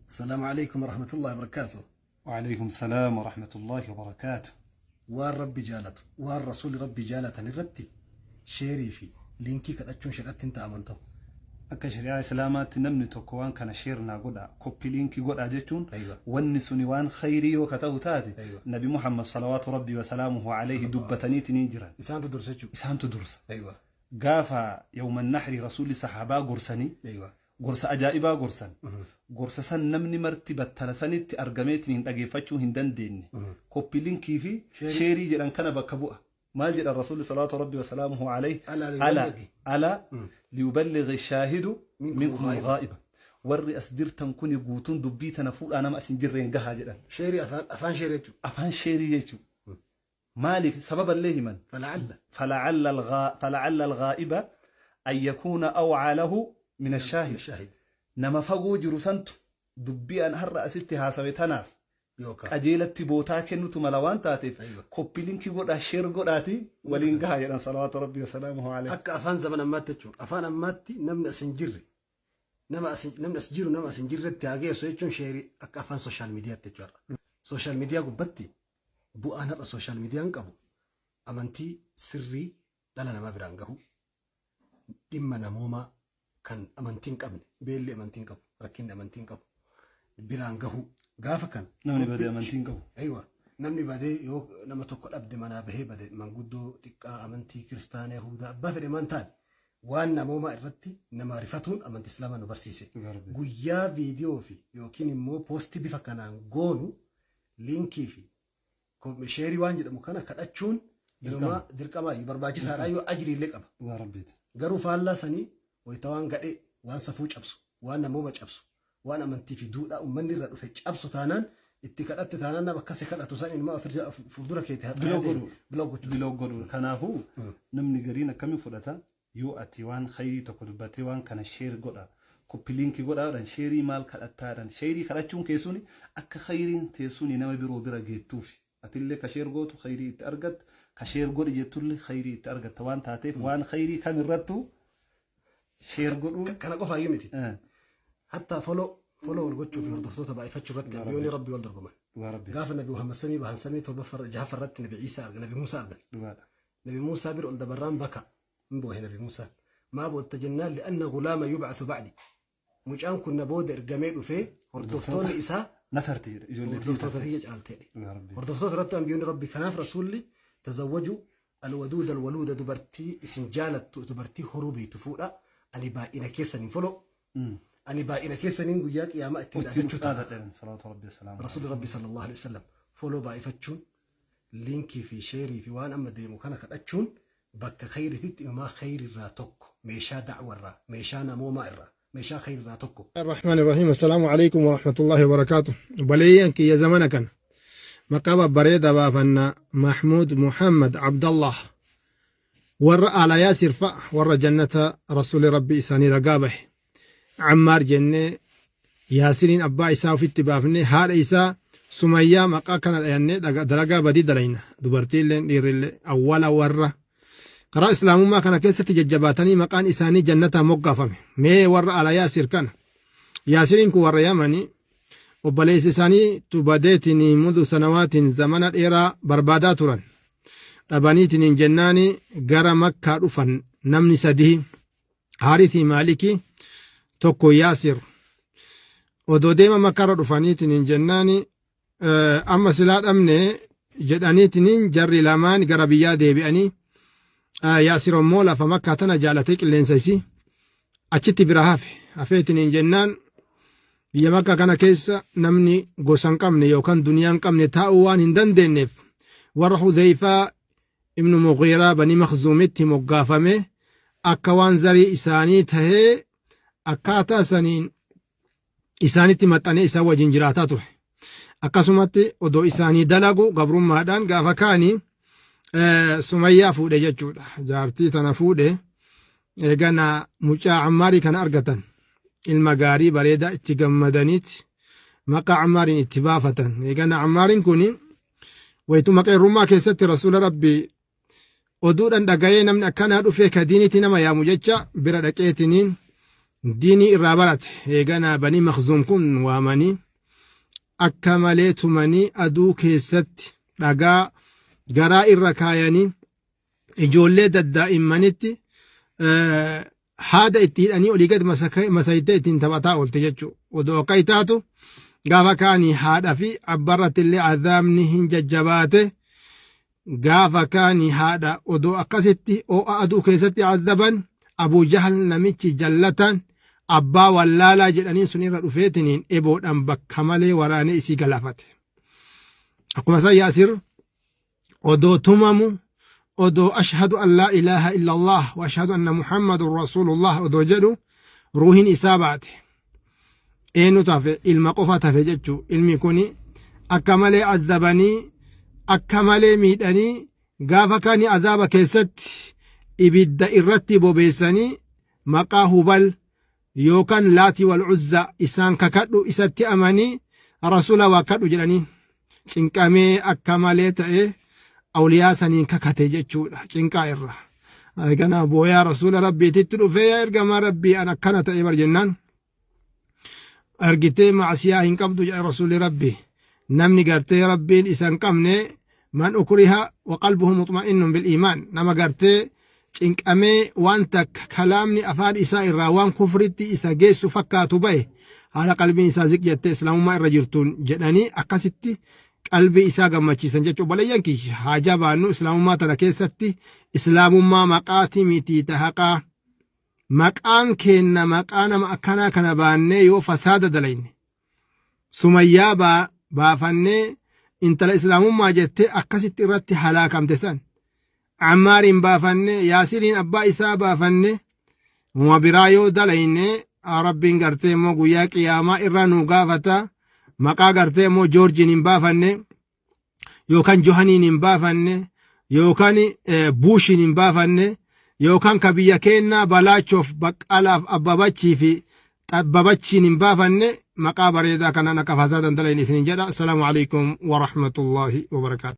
Assalaamu alaikum warahmatullahi wabarakaatuh. Wa'aleykum salaam wa rahmatullahi wa barakaatu. Waan Rabbi jaalatu, waan Rasuulli Rabbii jaalatan irratti sheerii fi liinkii kadhachuun shari'atti hin ta'aman ta'u. Akka shari'aa Islaamaatti namni tokko waan kana share naa godhaa, copy link godhaa jechuun Aywa. wanni suni waan khayrii yoo ka ta'u taate Aywa. Nabi Muhammad salawaatu Rabbii wa salaamuhu alayhi dubbataniitiin jiran. Isaantu dursa jechuudha. Isaantu dursa. Aywa. Gaafa yawman nahri Rasuulli sahaabaa gorsanii Aywa. gorsa ajaa'ibaa gorsan. Gorsa san namni marti battala sanitti argameetiin hin dhageeffachuu hin dandeenye. Copy linkii fi sheerii jedhan kana bakka bu'a. Maal jedhan Rasuulli salawaatu Rabbii wa salaamuhu alayhi? Alaa Alaa liyuballighi. alaa liyuballighi shaahidu Minkum minkum al-ghaa'iba. al-ghaa'iba. Warri as jirtan kuni guutuun dubbii tana fuudhaa nama as hin jirreen gahaa jedhan. Sheerii afaan afaan sheerii jechuudha. Afaan sheerii jechuudha. Maaliif sababallee himan? Fala'alla. فلعل الغائب أن يكون أوعى له من الشاهد. Shaahid. Nama fagoo jiru santu dubbii an har'a asitti haasawe tanaaf Yookaan. qajeelatti bootaa kennutu mala waan taateef Aywa. copy linkii godhaa share godhaati waliin gahaa jedhan salawaatu rabbii wasalaamuhu alayhi. Akka afaan zaman ammaatti jechuudha. Afaan ammaatti namni as hin jirre nama as namni as jiru nama as hin jirretti haa geessu jechuun sheerii akka afaan social mediatti jechuudha. Social media gubbatti bu'aan har'a social mediaan qabu amantii sirrii dhala namaa biraan gahu, dhimma namoomaa kan amantii hin qabne, beelli amantii hin qabu, rakkinni amantii hin qabu biraan gahu gaafa kan Namni badee amantii hin qabu. Aywa. Namni badee yoo nama tokko dhabde manaa bahee bade manguddoo xiqqaa amantii kiristaana Yahudaa abbaa fedhe maan taane waan namoomaa irratti nama rifatuun amantii Islaamaa nu barsiise. Guyyaa viidiyoo fi yookiin immoo poostii bifa kanaan goonu liinkii fi sheerii waan jedhamu kana kadhachuun inumaa dirqamaa iyyuu barbaachisaadha yoo ajrii illee qaba. Dhugaa Rabbiiti. Garuu faallaa sanii wayita waan gadhee, waan safuu cabsu, waan namooma cabsu, waan amantii fi duudhaa uummanni irra dhufe cabsu taanaan itti kadhatte taanaan nama akkasi kadhatu san inumaa fuuldura keetti Block haxaa'ee godhu. Block gochuu. Block godhu. Kanaafuu namni gariin akkamiin fudhata yoo ati waan khayrii tokko dubbattee waan kana share godha copy linkii godhaadhaan sheerii maal kadhattaadhaan sheerii kadhachuun keessuuni akka khayriin teessuuni nama biroo bira geettuufi. Atillee ka share gootu khayrii itti argatta, ka share godhi jettullee khayrii itti argatta waan taateef waan khayrii kamirrattuu share godhuun Kana qofaayyuu miti. Hatta follow follow wal gochuu fi hordoftoota baay'ifachuu irratti ambiyyoonni Rabbii wal dorgoman. Dhugaa Rabbii. Gaafa Nabi Muhammad samii bahan samii torbaffaa jahaffaa irratti Nabi Iisaa argan, Nabi Muusaa argan. Dhugaadha. Nabi Muusaa bira ol dabarraan baka hin boohe Nabi Muusaan. Maa bootta jennaan li'anna gulaama yub'athu ba'di. Mucaan kun na booda ergamee dhufee hordoftoonni isaa Na tarti jedhe ijoollee hordoftoota tiyya caalteedhe. Dhugaa Rabbii. Hordoftoota irratti ambiyyoonni Rabbii kanaaf Rasuulli tazawwaju alwaduuda alwaluuda dubartii isin jaalattu dubartii horuu beektu fuudha. Ani baay'ina keessaniin follow. Ani baay'ina keessaniin guyyaa qiyaamaa ittiin Ittiin dhaadachuu ta'a. dhaadadhan salawaatu Rabbii wasalaamu. Rasuulli Rabbi sallallahu alaihi wasallam follow baay'ifachuun liinkii fi sheerii fi waan amma deemu kana kadhachuun bakka khayriitti inumaa khayriirraa tokko meeshaa da'warraa meeshaa namoomaa irraa meeshaa khayriirraa tokko. الرحمن الرحيم السلام عليكم ورحمة الله وبركاته بليان كي زمن كان مقابة بريدة بافنا محمود محمد عبد الله ور على ياسر فأ ور جنة رسول ربي إساني رقابه عمار جنة ياسرين أبا إساء في اتبافني هال إساء سمية مقا كان الأياني درقا بدي دلينا دبرتي لين دير أول ورّ karaa islaamummaa kana keessatti jajjabaatanii maqaan isaanii jannataa moggaafame. Mee warra ala Yaasir kana. Yaasiriin kun warra Yamanii obboleessi isaanii tubadeetiin mundu sanawaatiin zamana dheeraa barbaadaa turan. Dhabaniitiin jennaani gara Makkaa dhufan namni sadii Haaritii Maalikii tokko Yaasir. Odoo deema Makkaarra dhufaniitiin jennaani amma silaa dhabne jedhaniitiin jarri lamaan gara biyyaa deebi'anii Yaasir immoo lafa Makkaa tana jaalatee qilleensa isii achitti bira hafe hafeetiin jennaan biyya Makkaa kana keessa namni gosa hin qabne yookaan duniyaa hin qabne taa'uu waan hin dandeenyeef warra Hudhayfaa ibnu Mughiiraa Banii Makhzuumitti moggaafame akka waan zarii isaanii tahee akkaataa saniin isaanitti maxxanee isaan wajjin jiraataa ture. Akkasumatti odoo isaanii dalagu gabrummaadhaan gaafa kaanii Sumayyaa fuudhe jechuudha. Jaartii tana fuudhe eegana mucaa Ammaarii kana argatan. Ilma gaarii bareedaa itti gammadaniiti maqaa Ammaariin itti baafatan. Eegana Ammaariin kun wayituma qeerrummaa keessatti Rasuula Rabbii oduudhaan dhaga'ee namni akkanaa dhufee ka diinitti nama yaamu jecha bira dhaqeetiniin Diinii irraa barate. Eeganaa Banii Makhzuum kun waamanii akka malee tumanii aduu keessatti dhagaa garaa irra kaayanii ijoollee daddaa'immanitti haada itti hidhanii olii gad masayitee ittiin taphataa oolte jechuudha. Odoo akka itaatu gaafa kaanii haadha fi abbarratti illee azaabni hin jajjabaate. Gaafa kaanii haadha odoo akkasitti oo'a aduu keessatti azaban, Abuu Jahal namichi jallataan abbaa wallaalaa jedhaniin sun irra dhufeetiniin eboodhaan bakka malee waraanee isii galaafate. Akkuma san Yaasir odoo tumamu, odoo ashhadu an laa ilaaha illallah wa ashhadu anna Muhammadun rasuulullah odoo jedhu ruuhin isaa baate. Eenyu tafe? Ilma qofa tafe jechuu. Ilmi kun akka malee azabanii, akka malee miidhanii, gaafa kaani azaaba keessatti ibidda irratti bobeessanii maqaa Hubal yookaan Laati wal Uzza isaan kakadhu, isatti amanii rasuula waa kadhu jedhanii, cinqamee akka malee ta'e awliyaa saniin kakate jechuudha cinqaa irra. Eegana booyaa rasuula rabbiititti dhufee, yaa ergamaa rabbii, an akkana ta'e bar jennaan, argitee macsiyaa hin qabdu jedhe rasuulli rabbi. Namni gartee rabbiin isa hin qabne, man ukriha wa qalbuhu mutma'innun bil iimaan, nama gartee cinqamee waan takka kalaamni afaan isaa irraa waan kufritti isa geessu fakkaatu bahe, haala qalbiin isaa ziq jettee islaamummaa irra jirtuun jedhanii akkasitti qalbii isaa gammachiisan jechuun. Obboleeyyan kiyya, haa jabaannu islaamummaa tana keessatti. Islaamummaa maqaati miti tahaqaa. Maqaan keenna maqaa nama akkanaa kana baannee yoo fasaada dalayne, Sumayyaa baafannee intala islaamummaa jettee akkasitti irratti halaakamte san, Ammaariin baafanne, Yaasiriin abbaa isaa baafanne, uma biraa yoo dalayne, rabbiin gartee immoo guyyaa qiyaamaa irraa nu gaafata. Maqaa gartee immoo Joorjiin hin baafanne yookaan Johaniin hin baafanne yookaan Buushiin hin baafanne yookaan ka biyya keennaa Balaachoof Baqqalaaf Abbabachii fi Xabbabachiin hin baafanne, maqaa bareedaa kanaan akka faasaadan dalayin isinin jedha. Assalaamu alaikum wa rahmatullahi wa barakaatu.